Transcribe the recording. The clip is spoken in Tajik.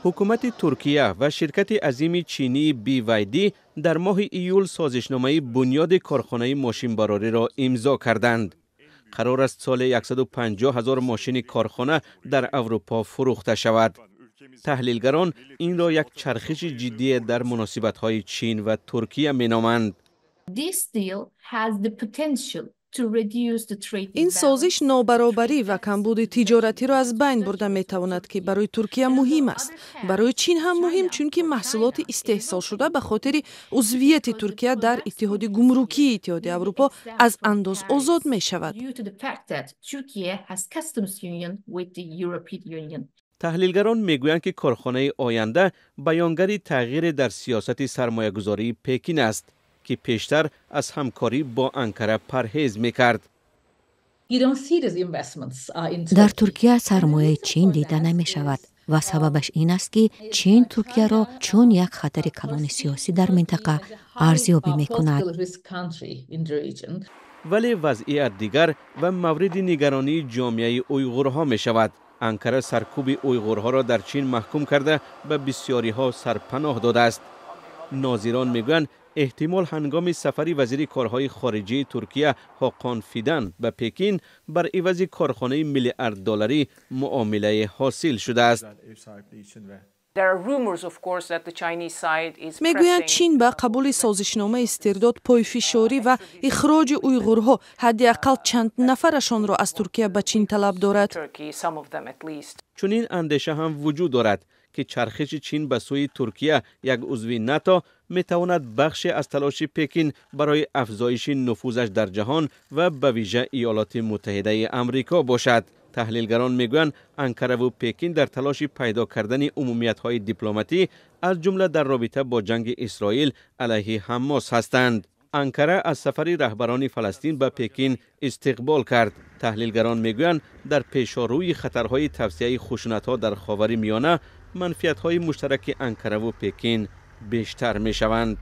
Ҳукумати Туркия ва ширкати азими чинии BYD дар моҳи июл созишномаи бунёди корхонаи мошинбарориро имзо карданд. Қарор аст соли 150 ҳазор мошини корхона дар Аврупо фурӯхта шавад. Таҳлилгарон инро як чархиши ҷиддие дар муносибатҳои Чин ва Туркия меноманд. This deal has the potential Ин созиш нобаробарӣ ва камбуди тиҷоратиро аз байн бурда метавонад, ки барои Туркия муҳим аст. Барои Чин ҳам муҳим, чунки маҳсулоти истеҳсолшуда ба хотири узвияти Туркия дар Иттиҳоди гумрукии Иттиҳоди Аврупо аз андоз озод мешавад. Due to the fact that Turkey has customs union with the European Union. Таҳлилгарон мегӯянд, ки корхонаи оянда баёнгари тағйире дар сиёсати сармоягузории Пекин аст, ки пештар аз ҳамкорӣ бо Анкара парҳез мекард. Дар Туркия сармояи Чин дида намешавад ва сабабаш ин аст, ки Чин Туркияро чун як хатари калони сиёсӣ дар минтақа арзёбӣ мекунад. Вале вазъият дигар ва мавриди нигаронии ҷомеаи уйғурҳо мешавад. Анкара саркӯби уйғурҳоро дар Чин маҳкум карда, ба бисёриҳо сарпаноҳ додааст. Нозирон мегӯянд, эҳтимол ҳангоми сафари вазири корҳои хориҷии Туркия Ҳоқон Фидан ба Пекин бар ивази корхонаи миллиард-долларӣ муомилае ҳосил шудааст. Мегӯянд, Чин ба қабули созишномаи истирдод пойфишорӣ ва ихроҷи уйғурҳо, ҳадди ақал чанд нафарашонро, аз Туркия ба Чин талаб дорад. Чунин андеша ҳам вуҷуд дорад, ки чархиши Чин ба сӯи Туркия, як узви НАТО, метавонад бахше аз талоши Пекин барои афзоиши нуфузаш дар ҷаҳон ва ба вижа Иёлоти Муттаҳидаи Амрико бошад. Таҳлилгарон мегӯянд, Анкараву Пекин дар талоши пайдо кардани умумиятҳои дипломатӣ, аз ҷумла дар робита бо ҷанги Исроил алайҳи Ҳаммос ҳастанд. Анкара аз сафари раҳбарони Фаластин ба Пекин истиқбол кард. Таҳлилгарон мегӯянд, дар пешорӯи хатарҳои тавсеаи хушунатҳо дар Ховари Миёна манфиатҳои муштараки Анкараву Пекин бештар мешаванд.